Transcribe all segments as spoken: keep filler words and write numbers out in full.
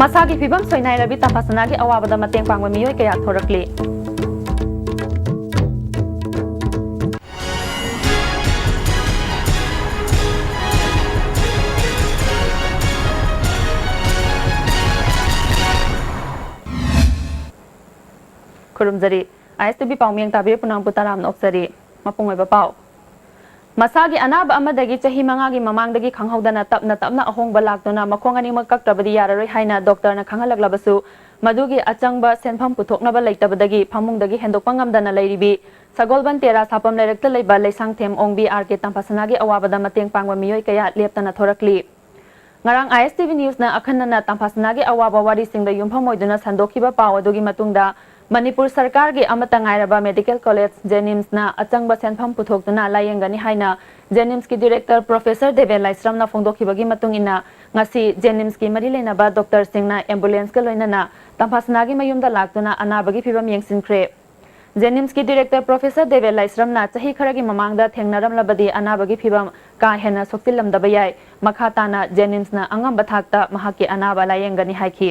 ꯃꯁꯥꯒꯤ ꯐꯤꯕꯝ ꯁꯣꯏꯅꯥꯏꯔꯕꯤ ꯇꯝꯐꯥꯁꯅꯥꯒꯤ ꯑꯋꯥꯕꯗ ꯃꯇꯦꯡ ꯄꯥꯡꯕ ꯃꯤꯑꯣꯏ ꯀꯌꯥ ꯊꯣꯔꯛꯂꯤ꯫ ꯈꯨꯔꯨꯝꯖꯔꯤ꯫ ꯑꯥꯏ ꯑꯦꯁ ꯇꯤ ꯚꯤ ꯄꯥꯎꯃꯤ ꯌꯦꯡ ꯇꯥꯕꯤꯔꯤꯕ ꯄꯨꯝꯅꯃꯛꯄꯨ ꯇꯔꯥꯝꯅ ꯑꯣꯛꯆꯔꯤ꯫ ꯃꯄꯨꯡ ꯑꯣꯏꯕ ꯄꯥꯎ꯫ ꯃꯁꯥꯒꯤ ꯑꯅꯥꯕ ꯑꯃꯗꯒꯤ ꯆꯍꯤ ꯃꯉꯥꯒꯤ ꯃꯃꯥꯡꯗꯒꯤ ꯈꯪꯍꯧꯗꯅ ꯇꯞꯅ ꯇꯞꯅ ꯑꯍꯣꯡꯕ ꯂꯥꯛꯇꯨꯅ ꯃꯈꯣꯡ ꯑꯅꯤꯃꯛ ꯀꯛꯇ꯭ꯔꯕꯗꯤ ꯌꯥꯔꯔꯣꯏ ꯍꯥꯏꯅ ꯗꯣꯛꯇꯔꯅ ꯈꯪꯍꯜꯂꯛꯂꯕꯁꯨ, ꯃꯗꯨꯒꯤ ꯑꯆꯪꯕ ꯁꯦꯟꯐꯝ ꯄꯨꯊꯣꯛꯅꯕ ꯂꯩꯇꯕꯗꯒꯤ ꯐꯃꯨꯡꯗꯒꯤ ꯍꯦꯟꯗꯣꯛꯄ ꯉꯝꯗꯅ ꯂꯩꯔꯤꯕꯤ ꯁꯒꯣꯜꯕꯟ ꯇꯦꯔꯥ ꯁꯥꯄꯝ ꯂꯩꯔꯛꯇ ꯂꯩꯕ ꯂꯩꯁꯥꯡꯊꯦꯝ ꯑꯣꯡꯕꯤ ꯑꯥꯔ ꯀꯦ ꯇꯝꯐꯥꯁꯅꯥꯒꯤ ꯑꯋꯥꯕꯗ ꯃꯇꯦꯡ ꯄꯥꯡꯕ ꯃꯤꯑꯣꯏ ꯀꯌꯥ ꯂꯦꯞꯇꯅ ꯊꯣꯔꯛꯂꯤ꯫ ꯉꯔꯥꯡ ꯑꯥꯏ ꯑꯦꯁ ꯇꯤ ꯚꯤ ꯅ꯭ꯌꯨꯁꯅ ꯑꯈꯟꯅꯅ ꯇꯝꯐꯥꯁꯅꯥꯒꯤ ꯑꯋꯥꯕ ꯋꯥꯔꯤꯁꯤꯡꯗ ꯌꯨꯝꯐꯝ ꯑꯣꯏꯗꯨꯅ ꯁꯟꯗꯣꯛꯈꯤꯕ ꯄꯥꯎ ꯑꯗꯨꯒꯤ ꯃꯇꯨꯡꯗ, ꯃꯅꯤꯄꯨꯔ ꯁꯔꯀꯥꯔꯒꯤ ꯑꯃꯠꯇ ꯉꯥꯏꯔꯕ ꯃꯦꯗꯤꯀꯦꯜ ꯀꯣꯂꯦꯖ ꯖꯦꯅꯤꯝꯁꯅ ꯑꯆꯪꯕ ꯁꯦꯟꯐꯝ ꯄꯨꯊꯣꯛꯇꯨꯅ ꯂꯥꯌꯦꯡꯒꯅꯤ ꯍꯥꯏꯅ ꯖꯦꯅꯤꯝꯁꯀꯤ ꯗꯤꯔꯦꯛꯇꯔ ꯄ꯭ꯔꯣꯐꯦꯁꯔ ꯗꯦꯕꯦ ꯂꯥꯏꯁ꯭ꯔꯝꯅ ꯐꯣꯡꯗꯣꯛꯈꯤꯕꯒꯤ ꯃꯇꯨꯡ ꯏꯟꯅ, ꯉꯁꯤ ꯖꯦꯅꯤꯝꯁꯀꯤ ꯃꯔꯤ ꯂꯩꯅꯕ ꯗꯣꯛꯇꯔꯁꯤꯡꯅ ꯑꯦꯝꯕꯨꯂꯦꯟꯁꯀ ꯂꯣꯏꯅꯅ ꯇꯝꯐꯥꯁꯅꯥꯒꯤ ꯃꯌꯨꯝꯗ ꯂꯥꯛꯇꯨꯅ ꯑꯅꯥꯕꯒꯤ ꯐꯤꯕꯝ ꯌꯦꯡꯁꯤꯟꯈ꯭ꯔꯦ꯫ ꯖꯦꯅꯤꯝꯁꯀꯤ ꯗꯤꯔꯦꯛꯇꯔ ꯄ꯭ꯔꯣꯐꯦꯁꯔ ꯗꯦꯕꯦ ꯂꯥꯏꯁ꯭ꯔꯝꯅ ꯆꯍꯤ ꯈꯔꯒꯤ ꯃꯃꯥꯡꯗ ꯊꯦꯡꯅꯔꯝꯂꯕꯗꯤ ꯑꯅꯥꯕꯒꯤ ꯐꯤꯕꯝ ꯀꯥ ꯍꯦꯟꯅ ꯁꯣꯛꯆꯤꯜꯂꯝꯗꯕ ꯌꯥꯏ꯫ ꯃꯈꯥ ꯇꯥꯅ ꯖꯦꯅꯤꯝꯁꯅ ꯑꯉꯝꯕ ꯊꯥꯛꯇ ꯃꯍꯥꯛꯀꯤ ꯑꯅꯥꯕ ꯂꯥꯌꯦꯡꯒꯅꯤ ꯍꯥꯏꯈꯤ꯫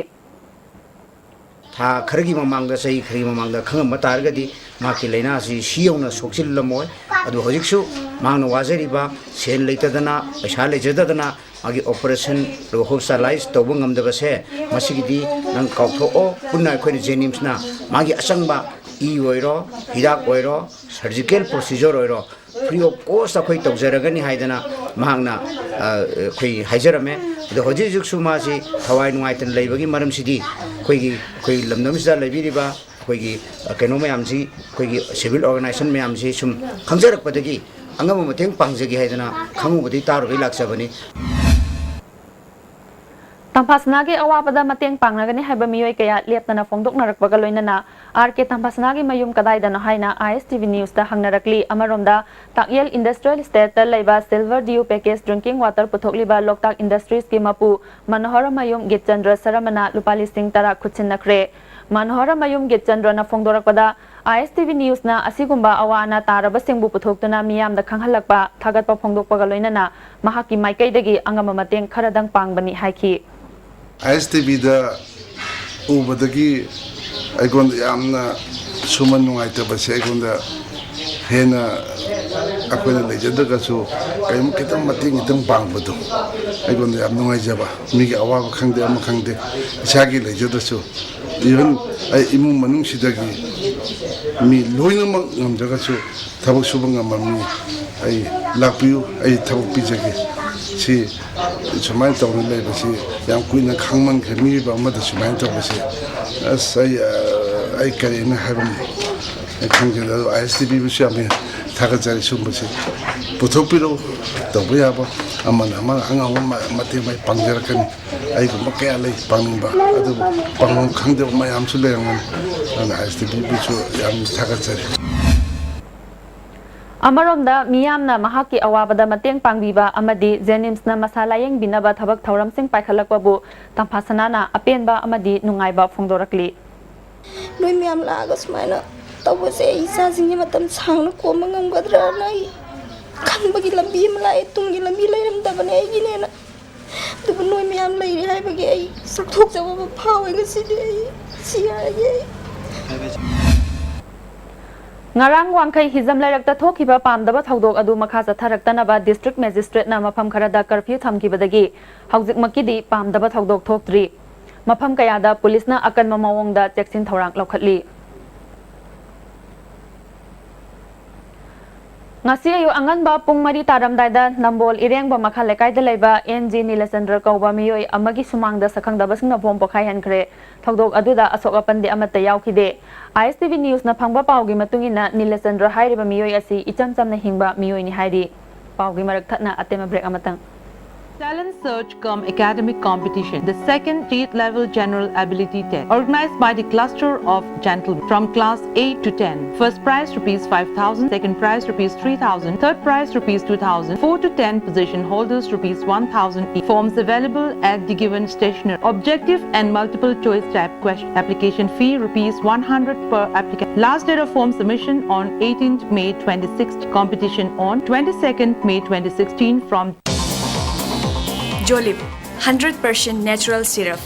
ꯊꯥ ꯈꯔꯒꯤ ꯃꯃꯥꯡꯗ, ꯆꯍꯤ ꯈꯔꯒꯤ ꯃꯃꯥꯡꯗ ꯈꯪꯉꯝꯕ ꯇꯥꯔꯒꯗꯤ ꯃꯍꯥꯛꯀꯤ ꯂꯥꯏꯅꯥꯁꯤ ꯁꯤ ꯌꯧꯅ ꯁꯣꯛꯆꯤꯜꯂꯝꯃꯣꯏ꯫ ꯑꯗꯨ ꯍꯧꯖꯤꯛꯁꯨ ꯃꯍꯥꯛꯅ ꯋꯥꯖꯔꯤꯕ, ꯁꯦꯟ ꯂꯩꯇꯗꯅ, ꯄꯩꯁꯥ ꯂꯩꯖꯗꯗꯅ ꯃꯥꯒꯤ operation, hospitalize ꯇꯧꯕ ꯉꯝꯗꯕꯁꯦ, ꯃꯁꯤꯒꯤꯗꯤ ꯅꯪ ꯀꯥꯎꯊꯣꯛꯑꯣ꯫ ꯄꯨꯟꯅ ꯑꯩꯈꯣꯏꯅ ꯖꯦꯅꯤꯝꯁꯅ ꯃꯥꯒꯤ ꯑꯆꯪꯕ ꯏ ꯑꯣꯏꯔꯣ, ꯍꯤꯗꯥꯛ ꯑꯣꯏꯔꯣ, surgical procedure ꯑꯣꯏꯔꯣ, free of cost ꯑꯩꯈꯣꯏ ꯇꯧꯖꯔꯒꯅꯤ ꯍꯥꯏꯗꯅ ꯃꯍꯥꯛꯅ, ꯑ, ꯑꯩꯈꯣꯏ ꯍꯥꯏꯖꯔꯝꯃꯦ꯫ ꯑꯗꯣ ꯍꯧꯖꯤꯛ ꯍꯧꯖꯤꯛꯁꯨ ꯃꯥꯁꯤ ꯊꯋꯥꯏ ꯅꯨꯡꯉꯥꯏꯇꯅ ꯂꯩꯕꯒꯤ ꯃꯔꯝꯁꯤꯗꯤ ꯑꯩꯈꯣꯏꯒꯤ, ꯑꯩꯈꯣꯏ ꯂꯝꯗꯝꯁꯤꯗ ꯂꯩꯕꯤꯔꯤꯕ ꯑꯩꯈꯣꯏꯒꯤ, ꯑ, ꯀꯩꯅꯣ ꯃꯌꯥꯝꯁꯤ, ꯑꯩꯈꯣꯏꯒꯤ civil organisation ꯃꯌꯥꯝꯁꯤ ꯁꯨꯝ ꯈꯪꯖꯔꯛꯄꯗꯒꯤ ꯑꯉꯝꯕ ꯃꯇꯦꯡ ꯄꯥꯡꯖꯒꯦ ꯍꯥꯏꯗꯅ ꯈꯪꯉꯨꯕꯗꯒꯤ ꯇꯥꯔꯨꯕꯗꯒꯤ ꯂꯥꯛꯆꯕꯅꯤ꯫ ꯇꯝꯐꯥꯁꯅꯥꯒꯤ ꯑꯋꯥꯕꯗ ꯃꯇꯦꯡ ꯄꯥꯡꯅꯒꯅꯤ ꯍꯥꯏꯕ ꯃꯤꯑꯣꯏ ꯀꯌꯥ ꯂꯦꯞꯇꯅ ꯐꯣꯡꯗꯣꯛꯅꯔꯛꯄꯒ ꯂꯣꯏꯅꯅ, ꯑꯥꯔ ꯀꯦ ꯇꯝꯐꯥꯁꯅꯥꯒꯤ ꯃꯌꯨꯝ ꯀꯗꯥꯏꯗꯅꯣ ꯍꯥꯏꯅ ꯑꯥꯏ ꯑꯦꯁ ꯇꯤ ꯚꯤ ꯅ꯭ꯌꯨꯁꯇ ꯍꯪꯅꯔꯛꯂꯤ꯫ ꯑꯃꯔꯣꯝꯗ, ꯇꯥꯛꯌꯦꯜ ꯏꯟꯗꯁꯇ꯭ꯔꯤꯌꯦꯜ ꯏꯁꯇꯦꯠꯇ ꯂꯩꯕ Silver Dew package drinking water ꯄꯨꯊꯣꯛꯂꯤꯕ ꯂꯣꯛꯇꯥꯛ ꯏꯟꯗꯁꯇ꯭ꯔꯤꯁꯀꯤ ꯃꯄꯨ ꯃꯅꯣꯍꯔꯃꯌꯨꯝ ꯒꯤꯠꯆꯟꯗ꯭ꯔ ꯁꯔꯃꯅ ꯂꯨꯄꯥ ꯂꯤꯁꯤꯡ ꯇꯔꯥ ꯈꯨꯠꯁꯤꯟꯅꯈ꯭ꯔꯦ꯫ ꯃꯅꯣꯍꯔꯃꯌꯨꯝ ꯒꯤꯠꯆꯟꯗ꯭ꯔꯅ ꯐꯣꯡꯗꯣꯔꯛꯄꯗ, ꯑꯥꯏ ꯑꯦꯁ ꯇꯤ ꯚꯤ ꯅ꯭ꯌꯨꯁꯅ ꯑꯁꯤꯒꯨꯝꯕ ꯑꯋꯥ ꯑꯅꯥ ꯇꯥꯔꯕꯁꯤꯡꯕꯨ ꯄꯨꯊꯣꯛꯇꯨꯅ ꯃꯤꯌꯥꯝꯗ ꯈꯪꯍꯜꯂꯛꯄ, ꯊꯥꯒꯠꯄ ꯐꯣꯡꯗꯣꯛꯄꯒ ꯂꯣꯏꯅꯅ ꯃꯍꯥꯛꯀꯤ ꯃꯥꯏꯀꯩꯗꯒꯤ ꯑꯉꯝꯕ ꯃꯇꯦꯡ ꯈꯔꯗꯪ ꯄꯥꯡꯕꯅꯤ ꯍꯥꯏꯈꯤ꯫ ꯑꯥꯏ ꯑꯦꯁ ꯇꯤ ꯚꯤꯗ ꯎꯕꯗꯒꯤ ꯑꯩꯉꯣꯟꯗ ꯌꯥꯝꯅ ꯁꯨꯝꯕ ꯅꯨꯡꯉꯥꯏꯇꯕꯁꯦ ꯑꯩꯉꯣꯟꯗ ꯍꯦꯟꯅ ꯑꯩꯈꯣꯏꯅ ꯂꯩꯖꯗ꯭ꯔꯒꯁꯨ ꯀꯔꯤꯒꯨꯝꯕ ꯈꯤꯇꯪ ꯃꯇꯦꯡ ꯈꯤꯇꯪ ꯄꯥꯡꯕꯗꯣ ꯑꯩꯉꯣꯟꯗ ꯌꯥꯝ ꯅꯨꯡꯉꯥꯏꯖꯕ꯫ ꯃꯤꯒꯤ ꯑꯋꯥꯕ ꯈꯪꯗꯦ, ꯑꯃ ꯈꯪꯗꯦ, ꯏꯁꯥꯒꯤ ꯂꯩꯖꯗ꯭ꯔꯁꯨ, even ꯑꯩ ꯏꯃꯨꯡ ꯃꯅꯨꯡꯁꯤꯗꯒꯤ ꯃꯤ ꯂꯣꯏꯅꯃꯛ ꯉꯝꯗ꯭ꯔꯒꯁꯨ ꯊꯕꯛ ꯁꯨꯕ ꯉꯝꯕ ꯃꯤ ꯑꯩ ꯂꯥꯛꯄꯤꯌꯨ, ꯑꯩ ꯊꯕꯛ ꯄꯤꯖꯒꯦ꯫ ꯁꯤ ꯁꯨꯃꯥꯏꯅ ꯇꯧꯅ ꯂꯩꯕꯁꯤ ꯌꯥꯝ ꯀꯨꯏꯅ ꯈꯪꯃꯟꯈ꯭ꯔꯦ꯫ ꯃꯤꯑꯣꯏꯕ ꯑꯃꯗ ꯁꯨꯃꯥꯏꯅ ꯇꯧꯕꯁꯦ, ꯑꯁ, ꯑꯩ, ꯑ, ꯑꯩ ꯀꯔꯤꯅ ꯍꯥꯏꯐꯝ ꯑꯩ ꯈꯪꯗꯦ꯫ ꯑꯗꯣ ꯑꯥꯏ ꯑꯦꯁ ꯇꯤ ꯚꯤꯕꯨꯁꯨ ꯌꯥꯝꯅ ꯊꯥꯒꯠꯆꯔꯤ꯫ ꯁꯨꯝꯕꯁꯤ ꯄꯨꯊꯣꯛꯄꯤꯔꯛꯎ, ꯇꯧꯕ ꯌꯥꯕ ꯑꯃꯅ ꯑꯃꯅ ꯑꯉꯝꯕ ꯃ-, ꯃꯇꯦꯡ ꯑꯩ ꯄꯥꯡꯖꯔꯛꯀꯅꯤ꯫ ꯑꯩꯒꯨꯝꯕ ꯀꯌꯥ ꯂꯩ ꯄꯥꯡꯅꯤꯡꯕ, ꯑꯗꯨꯕꯨ ꯄꯥꯡꯐꯝ ꯈꯪꯗꯕ ꯃꯌꯥꯝꯁꯨ ꯂꯩꯔꯝꯒꯅꯤ꯫ ꯑꯗꯨꯅ ꯑꯥꯏ ꯑꯦꯁ ꯇꯤ ꯚꯤꯕꯨꯁꯨ ꯌꯥꯝ ꯊꯥꯒꯠꯆꯔꯤ꯫ ꯑꯃꯔꯣꯝꯗ, ꯃꯤꯌꯥꯝꯅ ꯃꯍꯥꯛꯀꯤ ꯑꯋꯥꯕꯗ ꯃꯇꯦꯡ ꯄꯥꯡꯕꯤꯕ ꯑꯃꯗꯤ ꯖꯦꯅꯤꯝꯁꯅ ꯃꯁꯥ ꯂꯥꯌꯦꯡꯕꯤꯅꯕ ꯊꯕꯛ ꯊꯧꯔꯝꯁꯤꯡ ꯄꯥꯏꯈꯠꯂꯛꯄꯕꯨ ꯇꯝꯐꯥꯁꯅꯥꯅ ꯑꯄꯦꯟꯕ ꯑꯃꯗꯤ ꯅꯨꯡꯉꯥꯏꯕ ꯐꯣꯡꯗꯣꯔꯛꯂꯤ꯫ ꯅꯣꯏ ꯃꯌꯥꯝ ꯂꯥꯛꯑꯒ ꯁꯨꯃꯥꯏꯅ ꯇꯧꯕꯁꯦ ꯑꯩ ꯏꯆꯥꯁꯤꯡꯁꯦ ꯃꯇꯝ ꯁꯥꯡꯅ ꯀꯣꯝꯕ ꯉꯝꯒꯗ꯭ꯔꯅ ꯑꯩ ꯈꯟꯕꯒꯤ ꯂꯝꯕꯤ ꯑꯃ ꯂꯥꯛꯑꯦ꯫ ꯇꯨꯡꯒꯤ ꯂꯝꯕꯤ ꯂꯩꯔꯝꯗꯕꯅꯦ ꯑꯩꯒꯤꯅꯦꯅ꯫ ꯑꯗꯨꯕꯨ ꯅꯣꯏ ꯃꯌꯥꯝ ꯂꯩꯔꯦ ꯍꯥꯏꯕꯒꯤ ꯑꯩ ꯆꯥꯎꯊꯣꯛꯆꯕ ꯑꯃ ꯐꯥꯎꯋꯦ ꯉꯁꯤꯗꯤ꯫ ꯑꯩ ꯁꯤ ꯍꯥꯏꯔꯒꯦ ꯑꯩ꯫ ꯉꯔꯥꯡ ꯋꯥꯡꯈꯩ ꯍꯤꯖꯝ ꯂꯩꯔꯛꯇ ꯊꯣꯛꯈꯤꯕ ꯄꯥꯝꯗꯕ ꯊꯧꯗꯣꯛ ꯑꯗꯨ ꯃꯈꯥ ꯆꯠꯊꯔꯛꯇꯅꯕ district magistrateꯅ ꯃꯐꯝ ꯈꯔꯗ curfew ꯊꯝꯈꯤꯕꯗꯒꯤ ꯍꯧꯖꯤꯛꯃꯛꯀꯤꯗꯤ ꯄꯥꯝꯗꯕ ꯊꯧꯗꯣꯛ ꯊꯣꯛꯇ꯭ꯔꯤ꯫ ꯃꯐꯝ ꯀꯌꯥꯗ ꯄꯨꯂꯤꯁꯅ ꯑꯀꯟꯕ ꯃꯑꯣꯡꯗ ꯆꯦꯛꯁꯤꯟ ꯊꯧꯔꯥꯡ ꯂꯧꯈꯠꯂꯤ꯫ ꯉꯁꯤ ꯑꯌꯨꯛ ꯑꯉꯟꯕ ꯄꯨꯡ ꯃꯔꯤ ꯇꯥꯔꯝꯗꯥꯏꯗ ꯅꯝꯕꯣꯜ ꯏꯔꯦꯡꯕ ꯃꯈꯥ ꯂꯩꯀꯥꯏꯗ ꯂꯩꯕ ꯑꯦꯟ ꯖꯤ ꯅꯤꯂꯆꯟꯗ꯭ꯔ ꯀꯧꯕ ꯃꯤꯑꯣꯏ ꯑꯃꯒꯤ ꯁꯨꯃꯥꯡꯗ ꯁꯛꯈꯪꯗꯕꯁꯤꯡꯅ ꯕꯣꯝ ꯄꯣꯈꯥꯏꯍꯟꯈ꯭ꯔꯦ꯫ ꯊꯧꯗꯣꯛ ꯑꯗꯨꯗ ꯑꯁꯣꯛ ꯑꯄꯟꯗꯤ ꯑꯃꯠꯇ ꯌꯥꯎꯈꯤꯗꯦ꯫ ꯑꯥꯏ ꯑꯦꯁ ꯇꯤ ꯚꯤ ꯅ꯭ꯌꯨꯁꯅ ꯐꯪꯕ ꯄꯥꯎꯒꯤ ꯃꯇꯨꯡ ꯏꯟꯅ, ꯅꯤꯂꯆꯟꯗ꯭ꯔ ꯍꯥꯏꯔꯤꯕ ꯃꯤꯑꯣꯏ ꯑꯁꯤ ꯏꯆꯝ ꯆꯝꯅ ꯍꯤꯡꯕ ꯃꯤꯑꯣꯏꯅꯤ ꯍꯥꯏꯔꯤ꯫ ꯄꯥꯎꯒꯤ ꯃꯔꯛ ꯊꯠꯅ ꯑꯇꯦꯝꯕ break ꯑꯃꯇꯪ꯫ Talent Search cum Academic Competition, the second state level general ability test, organized by the cluster of gentlemen from class eight to ten. First prize rupees five thousand, second prize rupees three thousand, third prize rupees two thousand, four to ten position holders rupees one thousand each. Forms available at the given stationery. Objective and multiple choice type question. Application fee rupees one hundred per applicant. Last date of form submission on eighteenth May twenty-sixth. Competition on twenty-second May twenty sixteen from Jolib, hundred percent natural syrup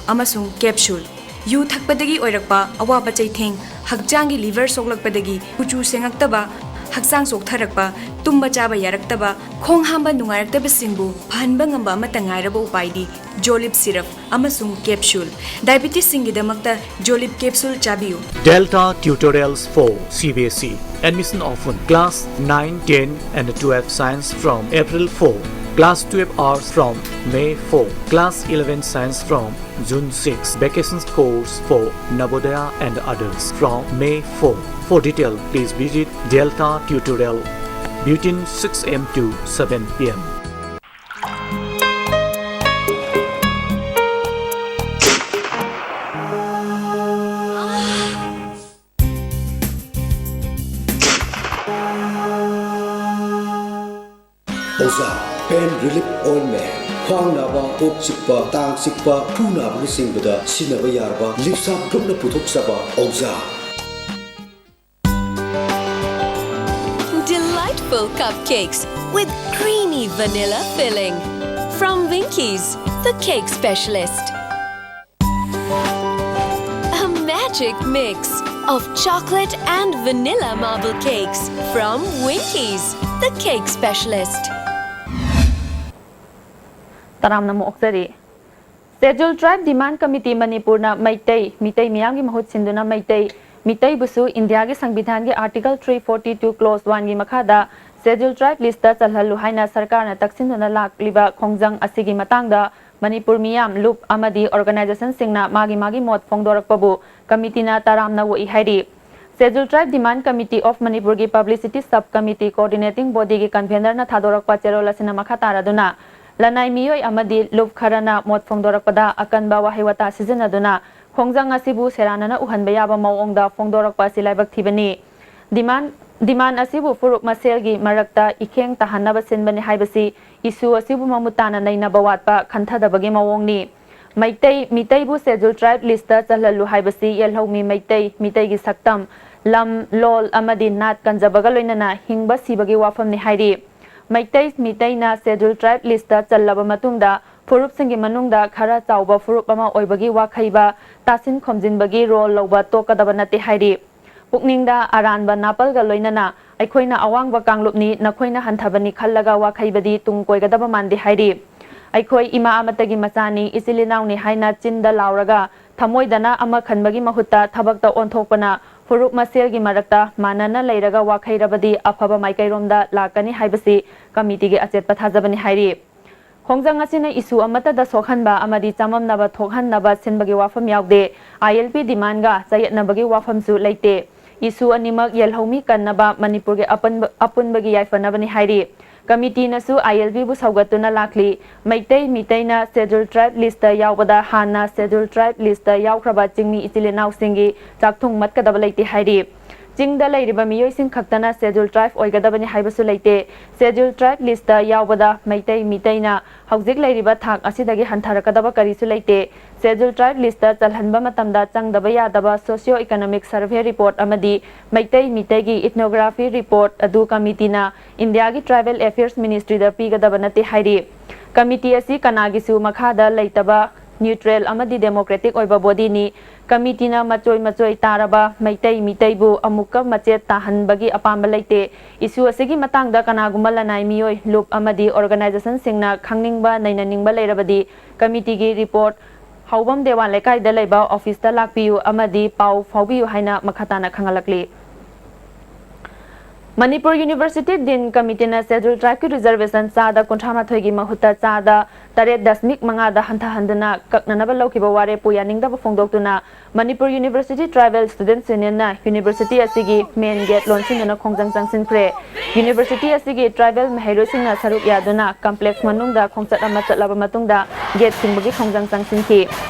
ꯑꯃꯁꯨꯡ capsule. U ꯊꯛꯄꯗꯒꯤ ꯑꯣꯏꯔꯛꯄ ꯑꯋꯥꯕ ꯆꯩꯊꯦꯡ, ꯍꯛꯆꯥꯡꯒꯤ liver ꯁꯣꯛꯂꯛꯄꯗꯒꯤ ꯀꯨꯆꯨ ꯁꯦꯡꯉꯛꯇꯕ, ꯍꯛꯆꯥꯡ ꯆꯣꯛꯊꯔꯛꯄ, ꯇꯨꯝꯕ ꯆꯥꯕ ꯌꯥꯔꯛꯇꯕ, ꯈꯣꯡ ꯍꯥꯝꯕ ꯅꯨꯡꯉꯥꯏꯔꯛꯇꯕꯁꯤꯡꯕꯨ ꯐꯍꯟꯕ ꯉꯝꯕ ꯑꯃꯠꯇ ꯉꯥꯏꯔꯕ ꯎꯄꯥꯏꯗꯤ ꯖꯣꯂꯤꯞ ꯁꯤꯔꯞ ꯑꯃꯁꯨꯡ ꯀꯦꯞꯁꯨꯜ꯫ ꯗꯥꯏꯕꯤꯇꯤꯁꯁꯤꯡꯒꯤꯗꯃꯛꯇ ꯖꯣꯂꯤꯞ ꯀꯦꯞꯁꯨꯜ ꯆꯥꯕꯤꯌꯨ꯫ Delta Tutorials for C B S E. Admission open. Class nine, ten and twelve science from April four. Class twelve arts from May four. Class eleven science from June six. Vacation course for Navodaya and others from May four. For detail, please visit Delta Tutorial between six A M to seven P M. ꯑꯣꯖꯥ, pain relief ointment꯫ ꯈ꯭ꯋꯥꯡ ꯅꯥꯕ, ꯀꯣꯛ ꯆꯤꯛꯄ, ꯇꯥꯡ ꯆꯤꯛꯄ, ꯈꯨ ꯅꯥꯕꯅꯆꯤꯡꯕꯗ ꯁꯤꯖꯤꯟꯅꯕ ꯌꯥꯔꯕ ꯂꯤꯞꯁꯥꯞ ꯒ꯭ꯔꯨꯞꯅ ꯄꯨꯊꯣꯛꯆꯕ ꯑꯣꯖꯥ꯫ Delightful cupcakes with creamy vanilla filling. From Winkies, the cake specialist. A magic mix of chocolate and vanilla marble cakes from Winkies, the cake specialist. ꯇꯔꯥꯝꯅ ꯑꯃꯨꯛ ꯑꯣꯛꯆꯔꯤ꯫ Scheduled Tribe Demand Committee ꯃꯅꯤꯄꯨꯔꯅ ꯃꯩꯇꯩ, ꯃꯤꯇꯩ ꯃꯤꯌꯥꯝꯒꯤ ꯃꯍꯨꯠ ꯁꯤꯟꯗꯨꯅ ꯃꯩꯇꯩ, ꯃꯤꯇꯩꯕꯨꯁꯨ ꯏꯟꯗꯤꯌꯥꯒꯤ ꯁꯪꯕꯤꯙꯥꯟꯒꯤ Article three forty two Clause one ꯒꯤ ꯃꯈꯥꯗ Scheduled Tribe list ꯇ ꯆꯜꯍꯜꯂꯨ ꯍꯥꯏꯅ ꯁꯔꯀꯥꯔꯅ ꯇꯛꯁꯤꯟꯗꯨꯅ ꯂꯥꯛꯂꯤꯕ ꯈꯣꯡꯖꯪ ꯑꯁꯤꯒꯤ ꯃꯇꯥꯡꯗ ꯃꯅꯤꯄꯨꯔ ꯃꯤꯌꯥꯝ, ꯂꯨꯞ ꯑꯃꯗꯤ organization ꯁꯤꯡꯅ ꯃꯥꯒꯤ ꯃꯥꯒꯤ ꯃꯣꯠ ꯐꯣꯡꯗꯣꯔꯛꯄꯕꯨ committee ꯅ ꯇꯔꯥꯝꯅ ꯑꯣꯛꯏ ꯍꯥꯏꯔꯤ꯫ Scheduled Tribe Demand Committee of Manipur ꯒꯤ Publicity Sub Committee Coordinating Body ꯒꯤ convener ꯅ ꯊꯥꯗꯣꯔꯛꯄ ꯆꯦꯔꯣꯜ ꯑꯁꯤꯅ ꯃꯈꯥ ꯇꯥꯔꯗꯨꯅ, ꯂꯅꯥꯏ ꯃꯤꯑꯣꯏ ꯑꯃꯗꯤ ꯂꯨꯞ ꯈꯔꯅ ꯃꯣꯠ ꯐꯣꯡꯗꯣꯔꯛꯄꯗ ꯑꯀꯟꯕ ꯋꯥꯍꯩ ꯋꯥꯇꯥ ꯁꯤꯖꯤꯟꯅꯗꯨꯅ ꯈꯣꯡꯖꯪ ꯑꯁꯤꯕꯨ ꯁꯦꯔꯥꯟꯅꯅ ꯎꯍꯟꯕ ꯌꯥꯕ ꯃꯑꯣꯡꯗ ꯐꯣꯡꯗꯣꯔꯛꯄ ꯑꯁꯤ ꯂꯥꯏꯕꯛ ꯊꯤꯕꯅꯤ꯫ Demand, demand ꯑꯁꯤꯕꯨ ꯐꯨꯔꯨꯞ ꯃꯁꯦꯜꯒꯤ ꯃꯔꯛꯇ ꯏꯈꯦꯡ ꯇꯥꯍꯟꯅꯕ ꯁꯤꯟꯕꯅꯤ ꯍꯥꯏꯕꯁꯤ issue ꯑꯁꯤꯕꯨ ꯃꯃꯨꯠ ꯇꯥꯅ ꯅꯩꯅꯕ ꯋꯥꯠꯄ, ꯈꯟꯊꯗꯕꯒꯤ ꯃꯑꯣꯡꯅꯤ꯫ ꯃꯩꯇꯩ, ꯃꯤꯇꯩꯕꯨ Scheduled Tribe list ꯇ ꯆꯜꯍꯜꯂꯨ ꯍꯥꯏꯕꯁꯤ ꯌꯦꯜꯍꯧꯃꯤ ꯃꯩꯇꯩ, ꯃꯤꯇꯩꯒꯤ ꯁꯛꯇꯝ, ꯂꯝ, ꯂꯣꯜ ꯑꯃꯗꯤ ꯅꯥꯠ ꯀꯟꯖꯕꯒ ꯂꯣꯏꯅꯅ ꯍꯤꯡꯕ ꯁꯤꯕꯒꯤ ꯋꯥꯐꯝꯅꯤ ꯍꯥꯏꯔꯤ꯫ ꯃꯩꯇꯩ, ꯃꯤꯇꯩꯅ Scheduled Tribe list ꯇ ꯆꯜꯂꯕ ꯃꯇꯨꯡꯗ ꯐꯨꯔꯨꯞꯁꯤꯡꯒꯤ ꯃꯅꯨꯡꯗ ꯈꯔ ꯆꯥꯎꯕ ꯐꯨꯔꯨꯞ ꯑꯃ ꯑꯣꯏꯕꯒꯤ ꯋꯥꯈꯩꯕ ꯇꯥꯁꯤꯟ ꯈꯣꯝꯖꯤꯟꯕꯒꯤ ꯔꯣꯜ ꯂꯧꯕ ꯇꯣꯛꯀꯗꯕ ꯅꯠꯇꯦ ꯍꯥꯏꯔꯤ꯫ ꯄꯨꯛꯅꯤꯡꯗ ꯑꯔꯥꯟꯕ ꯅꯥꯄꯜꯒ ꯂꯣꯏꯅꯅ "ꯑꯩꯈꯣꯏꯅ ꯑꯋꯥꯡꯕ ꯀꯥꯡꯂꯨꯞꯅꯤ, ꯅꯈꯣꯏꯅ ꯍꯟꯊꯕꯅꯤ" ꯈꯜꯂꯒ ꯋꯥꯈꯩꯕꯗꯤ ꯇꯨꯡ ꯀꯣꯏꯒꯗꯕ ꯃꯥꯟꯗꯦ ꯍꯥꯏꯔꯤ꯫ "ꯑꯩꯈꯣꯏ ꯏꯃꯥ ꯑꯃꯠꯇꯒꯤ ꯃꯆꯥꯅꯤ, ꯏꯆꯤꯜ ꯏꯅꯥꯎꯅꯤ" ꯍꯥꯏꯅ ꯆꯤꯟꯗ ꯂꯥꯎꯔꯒ ꯊꯃꯣꯏꯗꯅ ꯑꯃ ꯈꯟꯕꯒꯤ ꯃꯍꯨꯠꯇ ꯊꯕꯛꯇ ꯑꯣꯟꯊꯣꯛꯄꯅ ꯐꯨꯔꯨꯞ ꯃꯁꯦꯜꯒꯤ ꯃꯔꯛꯇ ꯃꯥꯟꯅꯅ ꯂꯩꯔꯒ ꯋꯥꯈꯩꯔꯕꯗꯤ ꯑꯐꯕ ꯃꯥꯏꯀꯩꯔꯣꯝꯗ ꯂꯥꯛꯀꯅꯤ ꯍꯥꯏꯕꯁꯤ ꯀꯃꯤꯇꯤꯒꯤ ꯑꯆꯦꯠꯄ ꯊꯥꯖꯕꯅꯤ ꯍꯥꯏꯔꯤ꯫ ꯈꯣꯡꯖꯪ ꯑꯁꯤꯅ ꯏꯁꯨ ꯑꯃꯠꯇꯗ ꯁꯣꯛꯍꯟꯕ ꯑꯃꯗꯤ ꯆꯃꯝꯅꯕ ꯊꯣꯛꯍꯟꯅꯕ ꯁꯤꯟꯕꯒꯤ ꯋꯥꯐꯝ ꯌꯥꯎꯗꯦ꯫ ꯑꯥꯏ ꯑꯦꯜ ꯄꯤ ꯗꯤꯃꯥꯟꯒ ꯆꯌꯦꯠꯅꯕꯒꯤ ꯋꯥꯐꯝꯁꯨ ꯂꯩꯇꯦ꯫ ꯏꯁꯨ ꯑꯅꯤꯃꯛ ꯌꯦꯜꯍꯧꯃꯤ ꯀꯟꯅꯕ ꯃꯅꯤꯄꯨꯔꯒꯤ ꯑꯄꯟꯕ-, ꯑꯄꯨꯟꯕꯒꯤ ꯌꯥꯏꯐꯅꯕꯅꯤ ꯍꯥꯏꯔꯤ꯫ ꯀꯃꯤꯇꯤꯅꯁꯨ ꯑꯥꯏ ꯑꯦꯜ ꯄꯤꯕꯨ ꯁꯧꯒꯠꯇꯨꯅ ꯂꯥꯛꯂꯤ꯫ ꯃꯩꯇꯩ ꯃꯤꯇꯩꯅ ꯁꯦꯗ꯭ꯌꯨꯜ ꯇ꯭ꯔꯥꯏꯕ ꯂꯤꯁꯇ ꯌꯥꯎꯕꯗ ꯍꯥꯟꯅ ꯁꯦꯗ꯭ꯌꯨꯜ ꯇ꯭ꯔꯥꯏꯕ ꯂꯤꯁꯇ ꯌꯥꯎꯈ꯭ꯔꯕ ꯆꯤꯡꯃꯤ ꯏꯆꯤꯜ ꯏꯅꯥꯎꯁꯤꯡꯒꯤ ꯆꯥꯛꯊꯨꯡ ꯃꯠꯀꯗꯕ ꯂꯩꯇꯦ ꯍꯥꯏꯔꯤ꯫ ꯆꯤꯡꯗ ꯂꯩꯔꯤꯕ ꯃꯤꯑꯣꯏꯁꯤꯡ ꯈꯛꯇꯅ ꯁꯦꯗ꯭ꯌꯨꯜ ꯇ꯭ꯔꯥꯏꯕ ꯑꯣꯏꯒꯗꯕꯅꯤ ꯍꯥꯏꯕꯁꯨ ꯂꯩꯇꯦ꯫ ꯁꯦꯗ꯭ꯌꯨꯜ ꯇ꯭ꯔꯥꯏꯕ ꯂꯤꯁꯇ ꯌꯥꯎꯕꯗ ꯃꯩꯇꯩ ꯃꯤꯇꯩꯅ ꯍꯧꯖꯤꯛ ꯂꯩꯔꯤꯕ ꯊꯥꯛ ꯑꯁꯤꯗꯒꯤ ꯍꯟꯊꯔꯛꯀꯗꯕ ꯀꯔꯤꯁꯨ ꯂꯩꯇꯦ꯫ ꯁꯦꯗ꯭ꯌꯨꯜ ꯇ꯭ꯔꯥꯏꯕ ꯂꯤꯁꯇ ꯆꯜꯍꯟꯕ ꯃꯇꯝꯗ ꯆꯪꯗꯕ ꯌꯥꯗꯕ ꯁꯣꯁꯤꯌꯣ ꯏꯀꯣꯅꯣꯃꯤꯛ ꯁꯔꯚꯦ ꯔꯤꯄꯣꯔꯠ ꯑꯃꯗꯤ ꯃꯩꯇꯩ ꯃꯤꯇꯩꯒꯤ ꯏꯊꯅꯣꯒ꯭ꯔꯥꯐꯤ ꯔꯤꯄꯣꯔꯠ ꯑꯗꯨ ꯀꯃꯤꯇꯤꯅ ꯏꯟꯗꯤꯌꯥꯒꯤ ꯇ꯭ꯔꯥꯏꯕꯦꯜ ꯑꯦꯐꯤꯌꯔꯁ ꯃꯤꯅꯤꯁꯇ꯭ꯔꯤꯗ ꯄꯤꯒꯗꯕ ꯅꯠꯇꯦ ꯍꯥꯏꯔꯤ꯫ ꯀꯃꯤꯇꯤ ꯑꯁꯤ ꯀꯅꯥꯒꯤꯁꯨ ꯃꯈꯥꯗ ꯂꯩꯇꯕ ꯅ꯭ꯌꯨꯇ꯭ꯔꯦꯜ ꯑꯃꯗꯤ ꯗꯦꯃꯣꯀ꯭ꯔꯦꯇꯤꯛ ꯑꯣꯏꯕ ꯕꯣꯗꯤꯅꯤ꯫ ꯀꯃꯤꯇꯤꯅ ꯃꯆꯣꯏ ꯃꯆꯣꯏ ꯇꯥꯔꯕ ꯃꯩꯇꯩ ꯃꯤꯇꯩꯕꯨ ꯑꯃꯨꯛꯀ ꯃꯆꯦꯠ ꯇꯥꯍꯟꯕꯒꯤ ꯑꯄꯥꯝꯕ ꯂꯩꯇꯦ꯫ ꯏꯁꯨ ꯑꯁꯤꯒꯤ ꯃꯇꯥꯡꯗ ꯀꯅꯥꯒꯨꯝꯕ ꯂꯅꯥꯏ ꯃꯤꯑꯣꯏ, ꯂꯨꯞ ꯑꯃꯗꯤ ꯑꯣꯔꯒꯅꯥꯏꯖꯦꯁꯟꯁꯤꯡꯅ ꯈꯪꯅꯤꯡꯕ, ꯅꯩꯅꯅꯤꯡꯕ ꯂꯩꯔꯕꯗꯤ ꯀꯃꯤꯇꯤꯒꯤ ꯔꯤꯄꯣꯔꯠ ꯍꯥꯎꯕꯝ ꯗꯦꯋꯥꯟ ꯂꯩꯀꯥꯏꯗ ꯂꯩꯕ ꯑꯣꯐꯤꯁꯇ ꯂꯥꯛꯄꯤꯌꯨ ꯑꯃꯗꯤ ꯄꯥꯎ ꯐꯥꯎꯕꯤꯌꯨ ꯍꯥꯏꯅ ꯃꯈꯥ ꯇꯥꯅ ꯈꯪꯍꯜꯂꯛꯂꯤ꯫ ꯃꯅꯤꯄꯨꯔ ꯌꯨꯅꯤꯚꯔꯁꯤꯇꯤ ꯗꯤꯟ ꯀꯃꯤꯇꯤꯅ ꯁꯦꯗ꯭ꯌꯨꯜ ꯇ꯭ꯔꯥꯏꯕꯀꯤ ꯔꯤꯖꯔꯕꯦꯁꯟ ꯆꯥꯗ ꯀꯨꯟꯊ꯭ꯔꯥ ꯃꯥꯊꯣꯏꯒꯤ ꯃꯍꯨꯠꯇ ꯆꯥꯗ ꯇꯔꯦꯠ ꯗꯁꯃꯤꯛ ꯃꯉꯥꯗ ꯍꯟꯊꯍꯟꯗꯨꯅ ꯀꯛꯅꯅꯕ ꯂꯧꯈꯤꯕ ꯋꯥꯔꯦꯞꯄꯨ ꯌꯥꯅꯤꯡꯗꯕ ꯐꯣꯡꯗꯣꯛꯇꯨꯅ ꯃꯅꯤꯄꯨꯔ ꯌꯨꯅꯤꯚꯔꯁꯤꯇꯤ ꯇ꯭ꯔꯥꯏꯕꯦꯜ ꯁ꯭ꯇꯨꯗꯦꯟꯠꯁ ꯌꯨꯅꯤꯌꯟꯅ ꯌꯨꯅꯤꯚꯔꯁꯤꯇꯤ ꯑꯁꯤꯒꯤ ꯃꯦꯟ ꯒꯦꯠ ꯂꯣꯟꯁꯤꯟꯗꯨꯅ ꯈꯣꯡꯖꯪ ꯆꯪꯁꯤꯟꯈ꯭ꯔꯦ꯫ ꯌꯨꯅꯤꯚꯔꯁꯤꯇꯤ ꯑꯁꯤꯒꯤ ꯇ꯭ꯔꯥꯏꯕꯦꯜ ꯃꯍꯩꯔꯣꯏꯁꯤꯡꯅ ꯁꯔꯨꯛ ꯌꯥꯗꯨꯅ ꯀꯝꯄ꯭ꯂꯦꯛꯁ ꯃꯅꯨꯡꯗ ꯈꯣꯡꯆꯠ ꯑꯃ ꯆꯠꯂꯕ ꯃꯇꯨꯡꯗ ꯒꯦꯠ ꯊꯤꯡꯕꯒꯤ ꯈꯣꯡꯖꯪ ꯆꯪꯁꯤꯟꯈꯤ꯫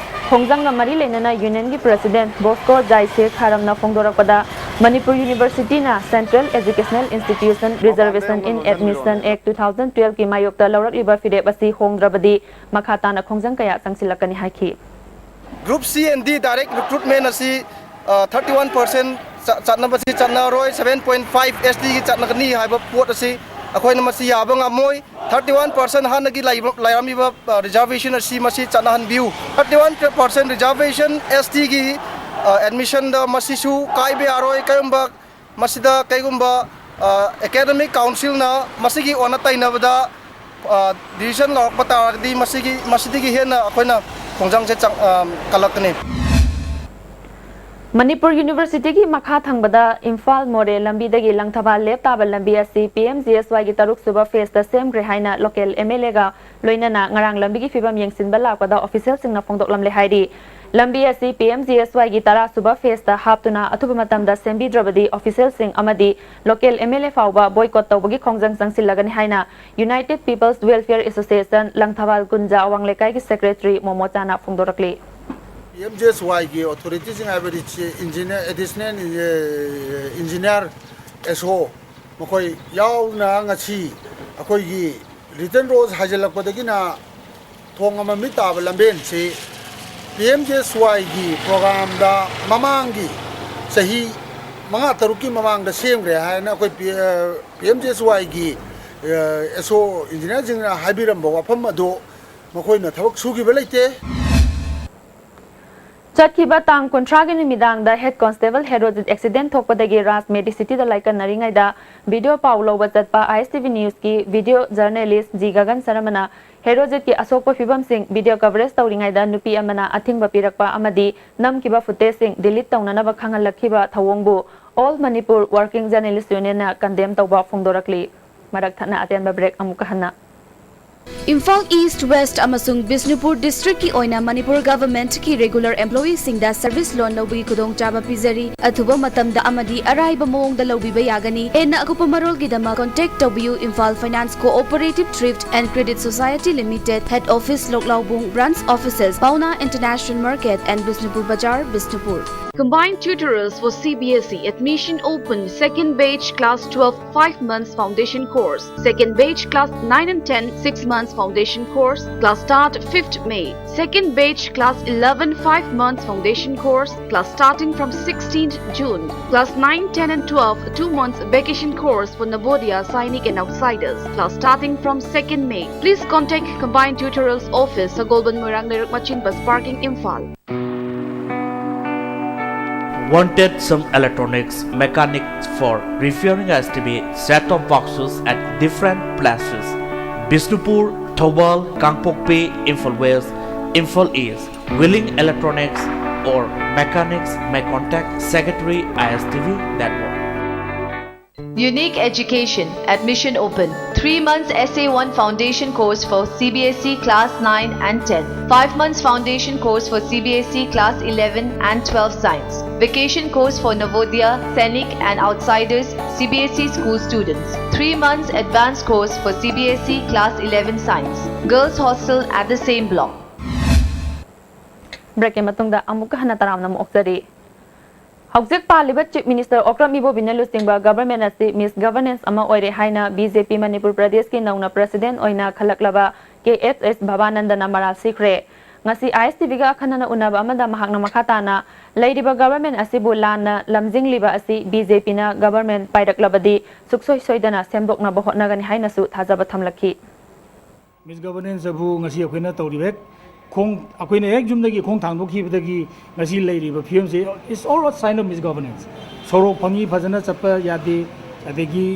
ꯈꯣꯡꯖꯪꯒ ꯃꯔꯤ ꯂꯩꯅꯅ ꯌꯨꯅꯤꯌꯟꯒꯤ ꯄ꯭ꯔꯁꯤꯗꯦꯟꯠ ꯕꯣꯁꯀꯣ ꯖꯥꯏꯁꯦ ꯈꯥꯔꯝꯅ ꯐꯣꯡꯗꯣꯔꯛꯄꯗ, ꯃꯅꯤꯄꯨꯔ ꯌꯨꯅꯤꯚꯔꯁꯤꯇꯤꯅ central educational institution reservation in admission act two thousand ꯇꯨꯋꯦꯜꯐꯀꯤ ꯃꯥꯌꯣꯛꯇ ꯂꯧꯔꯛꯂꯤꯕ ꯐꯤꯔꯦꯞ ꯑꯁꯤ ꯍꯣꯡꯗ꯭ꯔꯕꯗꯤ ꯃꯈꯥ ꯇꯥꯅ ꯈꯣꯡꯖꯪ ꯀꯌꯥ ꯆꯪꯁꯤꯜꯂꯛꯀꯅꯤ ꯍꯥꯏꯈꯤ꯫ Group C and D direct recruitment ꯑꯁꯤ, ꯑ, thirty one percent ꯆ-, ꯆꯠꯅꯕꯁꯤ ꯆꯠꯅꯔꯣꯏ, seven point five S T ꯒꯤ ꯆꯠꯅꯒꯅꯤ ꯍꯥꯏꯕ ꯄꯣꯠ ꯑꯁꯤ ꯑꯩꯈꯣꯏꯅ ꯃꯁꯤ ꯌꯥꯕ ꯉꯝꯃꯣꯏ꯫ Thirty one percent ꯍꯥꯟꯅꯒꯤ ꯂꯩꯕ-, ꯂꯩꯔꯝꯃꯤꯕ, ꯑ, reservation ꯑꯁꯤ ꯃꯁꯤ ꯆꯠꯅꯍꯟꯕꯤꯌꯨ꯫ Thirty one percent reservation S T ꯒꯤ, ꯑ, admissionꯗ ꯃꯁꯤꯁꯨ ꯀꯥꯏꯕ ꯌꯥꯔꯣꯏ꯫ ꯀꯔꯤꯒꯨꯝꯕ ꯃꯁꯤꯗ ꯀꯩꯒꯨꯝꯕ, ꯑ, academic councilꯅ ꯃꯁꯤꯒꯤ ꯑꯣꯟꯅ ꯇꯩꯅꯕꯗ, ꯑ, decision ꯂꯧꯔꯛꯄ ꯇꯥꯔꯒꯗꯤ ꯃꯁꯤꯒꯤ, ꯃꯁꯤꯗꯒꯤ ꯍꯦꯟꯅ ꯑꯩꯈꯣꯏꯅ ꯈꯣꯡꯖꯪꯁꯦ ꯆꯪ-, ꯑ, ꯀꯜꯂꯛꯀꯅꯤ꯫ ꯃꯅꯤꯄꯨꯔ ꯌꯨꯅꯤꯚꯔꯁꯤꯇꯤꯒꯤ ꯃꯈꯥ ꯊꯪꯕꯗ ꯏꯝꯐꯥꯜ ꯃꯣꯔꯦ ꯂꯝꯕꯤꯗꯒꯤ ꯂꯪꯊꯕꯥꯜ ꯂꯦꯞ ꯇꯥꯕ ꯂꯝꯕꯤ ꯑꯁꯤ P M G S Yꯒꯤ ꯇꯔꯨꯛ ꯁꯨꯕ phaseꯇ ꯁꯦꯝꯈ꯭ꯔꯦ ꯍꯥꯏꯅ local M L Aꯒ ꯂꯣꯏꯅꯅ ꯉꯔꯥꯡ ꯂꯝꯕꯤꯒꯤ ꯐꯤꯕꯝ ꯌꯦꯡꯁꯤꯟꯕ ꯂꯥꯛꯄꯗ officialꯁꯤꯡꯅ ꯐꯣꯡꯗꯣꯛꯂꯝꯂꯦ ꯍꯥꯏꯔꯤ꯫ ꯂꯝꯕꯤ ꯑꯁꯤ P M G S Yꯒꯤ ꯇꯔꯥ ꯁꯨꯕ phaseꯇ ꯍꯥꯞꯇꯨꯅ ꯑꯊꯨꯕ ꯃꯇꯝꯗ ꯁꯦꯝꯕꯤꯗ꯭ꯔꯕꯗꯤ officialꯁꯤꯡ ꯑꯃꯗꯤ local M L A ꯐꯥꯎꯕ boycott ꯇꯧꯕꯒꯤ ꯈꯣꯡꯖꯪ ꯆꯪꯁꯤꯜꯂꯒꯅꯤ ꯍꯥꯏꯅ United People's Welfare Association Langthabal ꯀꯨꯟꯖꯥ ꯑꯋꯥꯡ ꯂꯩꯀꯥꯏꯒꯤ secretary ꯃꯣꯃꯣꯆꯥꯅ ꯐꯣꯡꯗꯣꯔꯛꯂꯤ꯫ P M G S Yꯒꯤ authorityꯁꯤꯡ ꯍꯥꯏꯕꯗꯤ ꯆꯤ-, engineer, additional, ꯑꯦ, engineer S O ꯃꯈꯣꯏ ꯌꯥꯎꯅ ꯉꯁꯤ ꯑꯩꯈꯣꯏꯒꯤ Little Road ꯍꯥꯏꯖꯤꯜꯂꯛꯄꯗꯒꯤꯅ ꯊꯣꯡ ꯑꯃ ꯃꯤꯠ ꯇꯥꯕ ꯂꯝꯕꯦꯟꯁꯤ P M G S Yꯒꯤ programꯗ ꯃꯃꯥꯡꯒꯤ ꯆꯍꯤ ꯃꯉꯥ ꯇꯔꯨꯛꯀꯤ ꯃꯃꯥꯡꯗ ꯁꯦꯝꯈ꯭ꯔꯦ ꯍꯥꯏꯅ ꯑꯩꯈꯣꯏ P-, ꯑ, P M G S Yꯒꯤ, ꯑ, S O engineerꯁꯤꯡꯅ ꯍꯥꯏꯕꯤꯔꯝꯕ ꯋꯥꯐꯝ ꯑꯗꯨ ꯃꯈꯣꯏꯅ ꯊꯕꯛ ꯁꯨꯈꯤꯕ ꯂꯩꯇꯦ꯫ ꯆꯠꯈꯤꯕ ꯇꯥꯡ ꯀꯨꯟꯊ꯭ꯔꯥꯒꯤ ꯅꯨꯃꯤꯗꯥꯡꯗ head constable ꯍꯦꯔꯣꯖꯤꯠ accident ꯊꯣꯛꯄꯗꯒꯤ ꯔꯥꯖ medicityꯗ ꯂꯥꯏꯀꯠꯅꯔꯤꯉꯩꯗ video ꯄꯥꯎ ꯂꯧꯕ ꯆꯠꯄ I S T V newsꯀꯤ video journalist ꯖꯤ ꯒꯒꯟ ꯁꯔꯃꯅ ꯍꯦꯔꯣꯖꯤꯠꯀꯤ ꯑꯁꯣꯛꯄ ꯐꯤꯕꯝꯁꯤꯡ video coverage ꯇꯧꯔꯤꯉꯩꯗ ꯅꯨꯄꯤ ꯑꯃꯅ ꯑꯊꯤꯡꯕ ꯄꯤꯔꯛꯄ ꯑꯃꯗꯤ ꯅꯝꯈꯤꯕ footageꯁꯤꯡ delete ꯇꯧꯅꯅꯕ ꯈꯪꯍꯜꯂꯛꯈꯤꯕ ꯊꯧꯑꯣꯡꯕꯨ All Manipur Working Journalist Unionꯅ condemn ꯇꯧꯕ ꯐꯣꯡꯗꯣꯔꯛꯂꯤ꯫ ꯃꯔꯛ ꯊꯠꯅ ꯑꯇꯦꯟꯕ break ꯑꯃꯨꯛꯀ ꯍꯟꯅ꯫ ꯏꯝꯐꯥꯜ ꯏꯁ꯭ꯠ, ꯋꯦꯁ꯭ꯠ ꯑꯃꯁꯨꯡ ꯕꯤꯁꯅꯨꯄꯨꯔ districtꯀꯤ ꯑꯣꯏꯅ ꯃꯅꯤꯄꯨꯔ governmentꯀꯤ regular employeeꯁꯤꯡꯗ service loan ꯂꯧꯕꯒꯤ ꯈꯨꯗꯣꯡꯆꯥꯕ ꯄꯤꯖꯔꯤ꯫ ꯑꯊꯨꯕ ꯃꯇꯝꯗ ꯑꯃꯗꯤ ꯑꯔꯥꯏꯕ ꯃꯑꯣꯡꯗ ꯂꯧꯕꯤꯕ ꯌꯥꯒꯅꯤ꯫ ꯍꯦꯟꯅ ꯑꯀꯨꯞꯄ ꯃꯔꯣꯜꯒꯤꯗꯃꯛ contact ꯇꯧꯕꯤꯌꯨ, Imphal Finance Cooperative Thrift and Credit Society Limited, head office ꯂꯣꯛꯂꯥꯎꯕꯨꯡ, branch offices Paona International Market and Bishnupur Bazar, Bishnupur. Combined tutorials for C B S E. Admission open. Second batch class twelve, five months foundation course. Second batch class nine and ten, six months foundation course, class start fifth May. Second batch, class eleven, five months foundation course, class starting from sixteenth June. Class nine, ten and twelve, two months vacation course for Navodaya, Sainik and outsiders. Class starting from second May. Please contact Combined Tutorials Office, Sagolband, Moirang Lerak Machin Bus Parking, Imphal. Wanted some electronics mechanics for repairing S T V set-top boxes at different places. Bishnupur, Thoubal, Kangpokpi, Imphal West, Imphal East. Willing electronics or mechanics may contact Secretary I S T V Network. Unique Education, admission open. Three months S A one foundation course for C B S E class nine and ten. Five months foundation course for C B S E class eleven and twelve science. Vacation course for Navodaya, Sainik and outsiders, C B S E school students. Three months advanced course for C B S E class eleven science. Girls hostel at the same block. ꯕ꯭ꯔꯦꯛꯀꯤ ꯃꯇꯨꯡꯗ ꯑꯃꯨꯛꯀ ꯍꯟꯅ ꯇꯔꯥꯝꯅ ꯑꯃꯨꯛ ꯑꯣꯛꯆꯔꯤ꯫ ꯍꯧꯖꯤꯛ ꯄꯥꯜꯂꯤꯕ Chief Minister Okram Ibobi ꯅ ꯂꯨꯆꯤꯡꯕ government ꯑꯁꯤ misgovernance ꯑꯃ ꯑꯣꯏꯔꯦ ꯍꯥꯏꯅ B J P ꯃꯅꯤꯄꯨꯔ ꯄ꯭ꯔꯗꯦꯁꯀꯤ ꯅꯧꯅ president ꯑꯣꯏꯅ ꯈꯜꯂꯛꯂꯕ K S S ꯚꯕꯥꯅꯟꯗꯅ ꯃꯔꯥꯜ ꯁꯤꯈ꯭ꯔꯦ꯫ ꯉꯁꯤ I S T V ꯒ ꯑꯈꯟꯅꯅ ꯎꯅꯕ ꯑꯃꯗ ꯃꯍꯥꯛꯅ ꯃꯈꯥ ꯇꯥꯅ ꯂꯩꯔꯤꯕ government ꯑꯁꯤꯕꯨ ꯂꯥꯟꯅ ꯂꯝꯖꯤꯡꯂꯤꯕ ꯑꯁꯤ B J P ꯅ government ꯄꯥꯏꯔꯛꯂꯕꯗꯤ ꯁꯨꯛꯁꯣꯏ ꯁꯣꯏꯗꯅ ꯁꯦꯝꯗꯣꯛꯅꯕ ꯍꯣꯠꯅꯒꯅꯤ ꯍꯥꯏꯅꯁꯨ ꯊꯥꯖꯕ ꯊꯝꯂꯛꯈꯤ꯫ Misgovernance ꯑꯕꯨ ꯉꯁꯤ ꯑꯩꯈꯣꯏꯅ ꯇꯧꯔꯤꯕ ꯍꯦꯛ ꯈꯣꯡ ꯑꯩꯈꯣꯏꯅ ꯍꯦꯛ ꯌꯨꯝꯗꯒꯤ ꯈꯣꯡ ꯊꯥꯡꯗꯣꯛꯈꯤꯕꯗꯒꯤ ꯉꯁꯤ ꯂꯩꯔꯤꯕ ꯐꯤꯕꯝꯁꯦ, it's all a sign of misgovernance. ꯁꯣꯔꯣꯛ ꯐꯪꯉꯤ ꯐꯖꯅ ꯆꯠꯄ ꯌꯥꯗꯦ, ꯑꯗꯒꯤ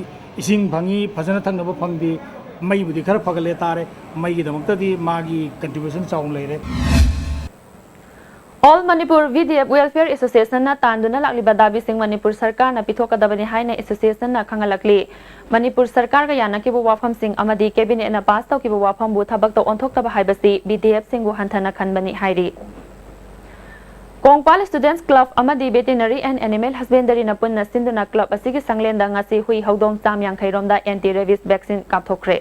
ꯏꯁꯤꯡ ꯐꯪꯉꯤ ꯐꯖꯅ ꯊꯛꯅꯕ ꯐꯪꯗꯦ, ꯃꯩꯕꯨꯗꯤ ꯈꯔ ꯐꯒꯠꯂꯦ ꯇꯥꯔꯦ, ꯃꯩꯒꯤꯗꯃꯛꯇꯗꯤ ꯃꯥꯒꯤ contribution ꯆꯥꯎꯅ ꯂꯩꯔꯦ꯫ All Manipur V D F Welfare Association ꯅ ꯇꯥꯟꯗꯨꯅ ꯂꯥꯛꯂꯤꯕ ꯗꯥꯕꯤꯁꯤꯡ ꯃꯅꯤꯄꯨꯔ ꯁꯔꯀꯥꯔꯅ ꯄꯤꯊꯣꯛꯀꯗꯕꯅꯤ ꯍꯥꯏꯅ association ꯅ ꯈꯪꯍꯜꯂꯛꯂꯤ꯫ ꯃꯅꯤꯄꯨꯔ ꯁꯔꯀꯥꯔꯒ ꯌꯥꯅꯈꯤꯕ ꯋꯥꯐꯝꯁꯤꯡ ꯑꯃꯗꯤ cabinet ꯅ pass ꯇꯧꯈꯤꯕ ꯋꯥꯐꯝꯕꯨ ꯊꯕꯛꯇ ꯑꯣꯟꯊꯣꯛꯇꯕ ꯍꯥꯏꯕꯁꯤ V D F ꯁꯤꯡꯕꯨ ꯍꯟꯊꯅ ꯈꯟꯕꯅꯤ ꯍꯥꯏꯔꯤ꯫ ꯀꯣꯡꯄꯥꯜ Students Club ꯑꯃꯗꯤ Veterinary and Animal Husbandary ꯅ ꯄꯨꯟꯅ ꯁꯤꯟꯗꯨꯅ club ꯑꯁꯤꯒꯤ ꯁꯪꯂꯦꯟꯗ ꯉꯁꯤ ꯍꯨꯏ ꯍꯧꯗꯣꯡ ꯆꯥꯝ ꯌꯥꯡꯈꯩ ꯔꯣꯝꯗ anti rabies vaccine ꯀꯥꯞꯊꯣꯛꯈ꯭ꯔꯦ꯫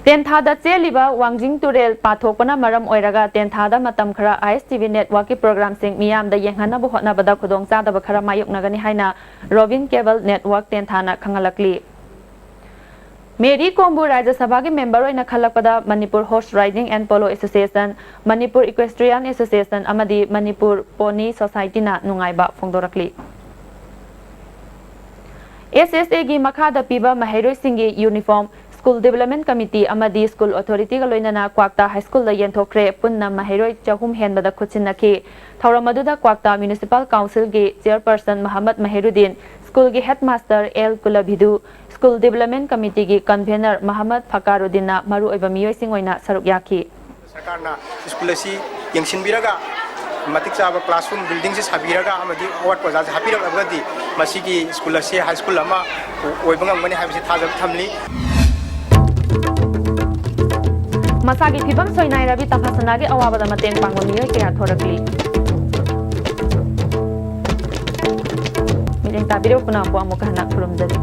ꯇꯦꯟꯊꯥꯗ ꯆꯦꯜꯂꯤꯕ ꯋꯥꯡꯖꯤꯡ ꯇꯨꯔꯦꯜ ꯄꯥꯊꯣꯛꯄꯅ ꯃꯔꯝ ꯑꯣꯏꯔꯒ ꯇꯦꯟꯊꯥꯗ ꯃꯇꯝ ꯈꯔ ISTV networkꯀꯤ programꯁꯤꯡ ꯃꯤꯌꯥꯝꯗ ꯌꯦꯡꯍꯟꯅꯕ ꯍꯣꯠꯅꯕꯗ ꯈꯨꯗꯣꯡꯆꯥꯗꯕ ꯈꯔ ꯃꯥꯌꯣꯛꯅꯒꯅꯤ ꯍꯥꯏꯅ Robin Cable Network ꯇꯦꯟꯊꯥꯅ ꯈꯪꯍꯜꯂꯛꯂꯤ꯫ ꯃꯦꯔꯤ ꯀꯣꯝꯕꯨ ꯔꯥꯖ꯭ꯌ ꯁꯚꯥꯒꯤ member ꯑꯣꯏꯅ ꯈꯜꯂꯛꯄꯗ Manipur Horse Riding and Polo Association, Manipur Equestrian Association ꯑꯃꯗꯤ Manipur Pony Societyꯅ ꯅꯨꯡꯉꯥꯏꯕ ꯐꯣꯡꯗꯣꯔꯛꯂꯤ꯫ SSAꯒꯤ ꯃꯈꯥꯗ ꯄꯤꯕ ꯃꯍꯩꯔꯣꯏꯁꯤꯡꯒꯤ uniform School Development Committee ꯑꯃꯗꯤ School Authorityꯒ ꯂꯣꯏꯅꯅ ꯀ꯭ꯋꯥꯛꯇꯥ High Schoolꯗ ꯌꯦꯟꯊꯣꯛꯈ꯭ꯔꯦ꯫ ꯄꯨꯟꯅ ꯃꯍꯩꯔꯣꯏ ꯆꯍꯨꯝ ꯍꯦꯟꯕꯗ ꯈꯨꯠꯁꯤꯟꯅꯈꯤ꯫ ꯊꯧꯔꯝ ꯑꯗꯨꯗ ꯀ꯭ꯋꯥꯛꯇꯥ Municipal Councilꯒꯤ Chairperson ꯃꯍꯃꯗ ꯃꯍꯤꯔꯨꯗꯤꯟ, Schoolꯒꯤ Headmaster L Kulabidhu, School Development Committeeꯒꯤ Convener ꯃꯍꯃꯗ ꯐꯀꯥꯔꯨꯗꯤꯟꯅ ꯃꯔꯨꯑꯣꯏꯕ ꯃꯤꯑꯣꯏꯁꯤꯡ ꯑꯣꯏꯅ ꯁꯔꯨꯛ ꯌꯥꯈꯤ꯫ ꯁꯔꯀꯥꯔꯅ ꯁ꯭ꯀꯨꯜ ꯑꯁꯤ ꯌꯦꯡꯁꯤꯟꯕꯤꯔꯒ ꯃꯇꯤꯛ ꯆꯥꯕ classroom buildingꯁꯤ ꯁꯥꯕꯤꯔꯒ ꯑꯃꯗꯤ ꯑꯋꯥꯠꯄ ꯑꯣꯖꯥꯁꯤ ꯍꯥꯞꯄꯤꯔꯛꯂꯒꯗꯤ ꯃꯁꯤꯒꯤ ꯁ꯭ꯀꯨꯜ ꯑꯁꯤ high school ꯑꯃ ꯑꯣꯏꯕ ꯉꯝꯒꯅꯤ ꯍꯥꯏꯕꯁꯤ ꯊꯥꯖꯕ ꯊꯝꯂꯤ꯫ ꯃꯁꯥꯒꯤ ꯐꯤꯕꯝ ꯁꯣꯏꯅꯥꯏꯔꯕꯤ ꯇꯝꯐꯥꯁꯅꯥꯒꯤ ꯑꯋꯥꯕꯗ ꯃꯇꯦꯡ ꯄꯥꯡꯕ ꯃꯤꯑꯣꯏ ꯀꯌꯥ ꯊꯣꯔꯛꯂꯤ꯫ ꯃꯤꯠꯌꯦꯡ ꯇꯥꯕꯤꯔꯤꯕ ꯄꯨꯝꯅꯃꯛꯄꯨ ꯑꯃꯨꯛꯀ ꯍꯟꯅ ꯈꯨꯔꯨꯝꯖꯔꯤ꯫